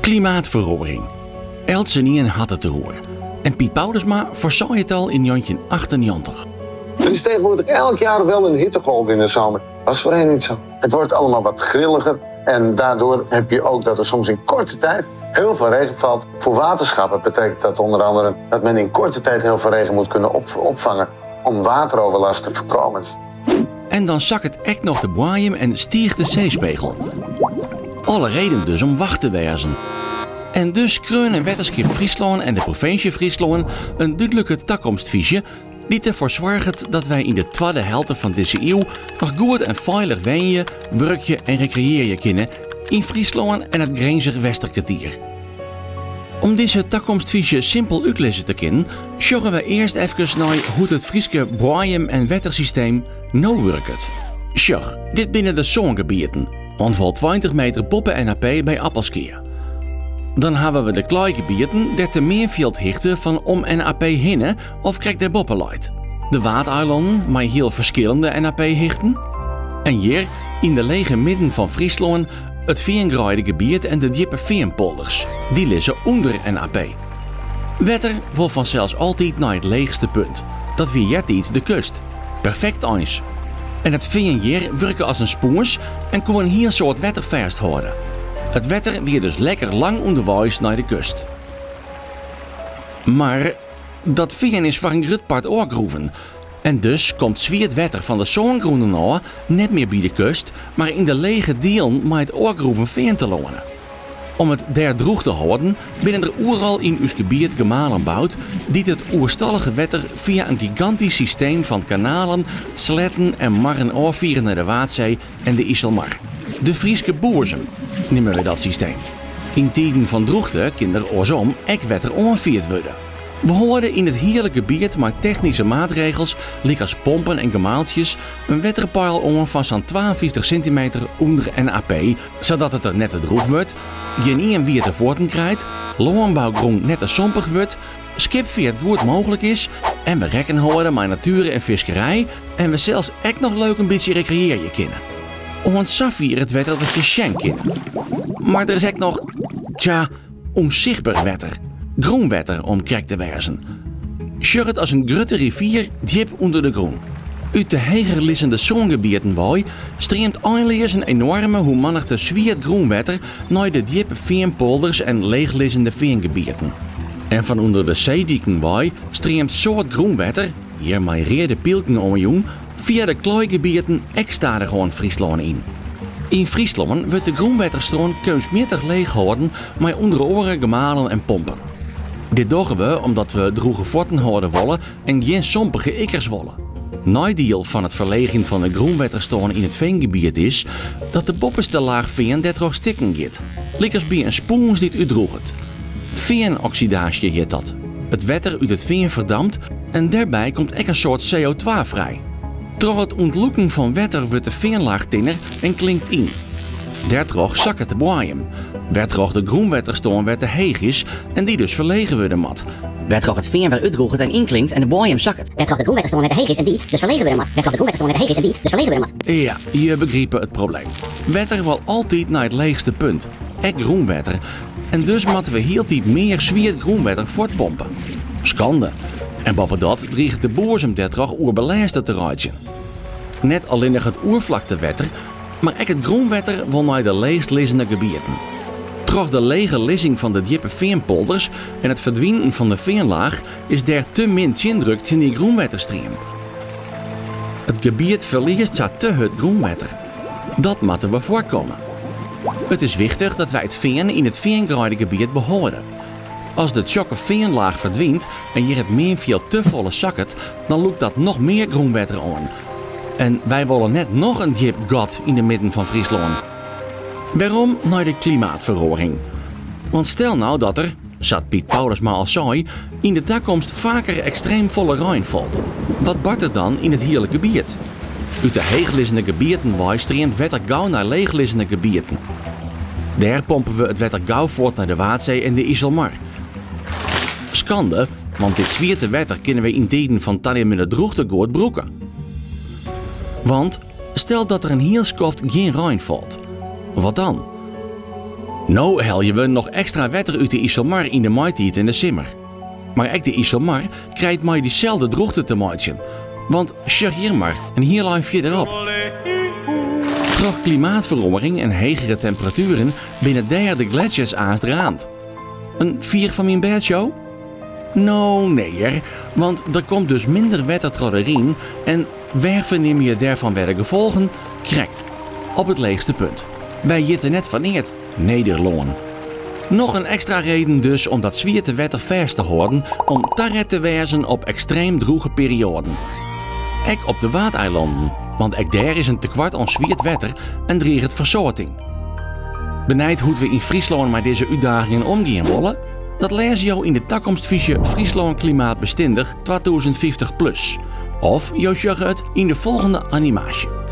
Klimaatferoaring. Eltsenien hat it deroer. En Piet Paulusma foarsei it al yn 1998. Er is tegenwoordig elk jaar wel een hittegolf in de zomer. Was voorheen niet zo. Het wordt allemaal wat grilliger en daardoor heb je ook dat er soms in korte tijd heel veel regen valt. Voor waterschappen betekent dat onder andere dat men in korte tijd heel veel regen moet kunnen opvangen om wateroverlast te voorkomen. En dan sakket ek noch de boaiem en stiicht de seespegel. Alle reden dus om wach te wêzen. En dus skreaunen Wetterskip Fryslân en de provinsje Fryslân in dúdlike takomstfyzje dy't derfoar soarget dat wy yn de twadde helte fan dizze iuw noch goed en feilich wenje, wurkje en rekreëarje kinne yn Fryslân en it Grinzer Westerkertier. Om dizze takomstfyzje simpel útlizze te kinnen, sjogge we earst efkes nei hoe't it Fryske boaiem en wettersysteem no wurket. Sjoch, dit binne de sângebieten, want wol 20 meter boppe NAP by Appelskea. Dan hawwe we de klaaigebieten dêr't de meanfjildhichte fan om NAP hinne of krekt dêrboppe leit. De Waadeilannen mei hiel ferskillende NAP-hichten. En hjir, yn de lege midden fan Fryslân, it feangreidegebiet en de djippe feanpolders. Dy lizze ûnder NAP. Wetter wol fansels altyd nei it leechste punt. Dat wie eartiids de kust. Perfekt eins. En it fean hjir wurke as in spûns en koe in hiel soad wetter fêsthâlde. It wetter wie dus lekker lang ûnderweis nei de kust. Mar dat fean is foar in grut part ôfgroeven. En dus komt swiet wetter fan de sângrûnen ôf net mear by de kust, mar yn de lege dielen mei it ôfgroeven fean telâne. Om it dêr drûch te hâlden binne der oeral yn ús gebiet gemalen boud dy't it oerstallige wetter fia in gigantysk systeem fan kanalen, sleatten en marren ôffiere nei de Waadsee en de Iselmar. De Fryske boezem neame we dat systeem. Yn tiden fan drûchte kin der oarsom ek wetter oanfierd wurde. We hâlde yn it hiele gebiet mei technyske maatregels lykas pompen en gemaaltsjes in wetterpeil oan fan sa'n 52 sintimeter ûnder NAP, sadat it der net te drûch wurdt, gjinien wiete fuotten krijt, lânbougrûn net te sompich wurdt, skipfeart goed mooglik is en we rekken hâlde mei natuer en fiskerij en we sels ek noch leuk in bytsje rekreëarje kinne. Oant safier it wetter dat je sjen kinne. Mar der is ek noch, tja, ûnsichtber wetter. Grûnwetter om krekt te wêzen. Sjoch it as in grutte rivier djip ûnder de grûn. Ut de heger lizzende sângebieten wei streamt einleas in enoarme hoemannichte swiet grûnwetter nei de djippe feanpolders en leechlizzende feangebieten. En fan ûnder de seediken wei streamt soad grûnwetter, hjir mei reade pylken oanjûn, fia de klaaigebieten ek stadichoan Fryslân yn. Yn Fryslân wurdt de grûnwetterstân keunstmjittich leech hâlden mei ûnder oare gemalen en pompen. Dit dogge we omdat we drûge fuotten hâlde wolle en gjin sompige ikkers wolle. Neidiel fan it ferleegjen fan de grûnwetterstân yn it feangebiet is dat de boppeste laach fean dêrtroch stikken giet, lykas by in spûns dy't útdrûget. Feanoksidaasje hjit dat. It wetter út it fean ferdampt en dêrby komt ek in soad CO2 frij. Troch it ûntlûken fan wetter wurdt de feanlaach tinner en klinkt yn. Dêrtroch sakket de boaiem, wêrtroch de grûnwetterstân wer te heech is en dy dus ferlege wurde moat. Wêrtroch it fean wer útdrûget en ynklinkt en de boaiem sakket. Wêrtroch de grûnwetterstân wer te heech is en dy dus ferlege wurde moat. Wêrtroch de grûnwetterstân wer te heech is en dy dus ferlege wurde moat. Ja, je begripe it probleem. Wetter wol altyd nei it leechste punt, ek grûnwetter, en dus moatte we hieltyd mear swiet grûnwetter fuortpompe. Skande. En boppedat driget de boezem dêrtroch oerbelêste te reitsjen. Net allinnich it oerflaktewetter, mar ek it grûnwetter wol nei de leechstlizzende gebieten. Troch de lege lizzing fan de djippe feanpolders en it ferdwinen fan de feanlaach is dêr te min tsjindruk tsjin dy grûnwetterstream. It gebiet ferliest sa te hurd grûnwetter. Dat moatte we foarkomme. It is wichtich dat wy it fean yn it feangreidegebiet behâlde. As de tsjokke feanlaach ferdwynt en hjir it meanfjild te folle sakket, dan lûkt dat noch mear grûnwetter oan. En wy wolle net noch in djip gat yn de midden fan Fryslân. Werom nei de klimaatferoaring. Want stel no dat der, sa't Piet Paulusma al sei, yn de takomst faker ekstreem folle rein falt. Wat bart der dan yn it hiele gebiet? Ut de heechlizzende gebieten wei streamt wetter gau nei leechlizzende gebieten. Dêr pompe we it wetter gau fuort nei de Waadsee en de Iselmar. Skande, want dit swiete wetter kinne we yn tiden fan tanimmende drûchte goed brûke. Want stel dat der in hiel skoft gjin rein falt, wat dan? No helje we noch ekstra wetter út de Iselmar yn de maitiid en de simmer. Mar ek de Iselmar krijt mei dyselde drûchte te meitsjen. Want sjoch hjir mar, in hiel ein fierderop. Troch klimaatferoaring en hegere temperatueren binne dêr de gletsjers aanst raand. In fier fan myn bêdshow? No, nee hear, want der komt dus minder wetter troch de Ryn en wêr fernimme je dêrfan wer de gefolgen? Krekt op it leechste punt. Wy hjitte net foar neat Nederlân. Noch in ekstra reden dus om dat swiete wetter fêst te hâlden om taret te wêzen op ekstreem drûge perioaden. Ek op de Waadeilannen, want ek dêr is in tekoart oan swiet wetter en driget fersâlting. Benijd hoe't we yn Fryslân mei dizze útdagingen omgean wolle? Dat lêze jo yn de takomstfyzje Fryslân Klimaatbestindich 2050 plus. Of jo sjogge it yn de folgjende animaasje.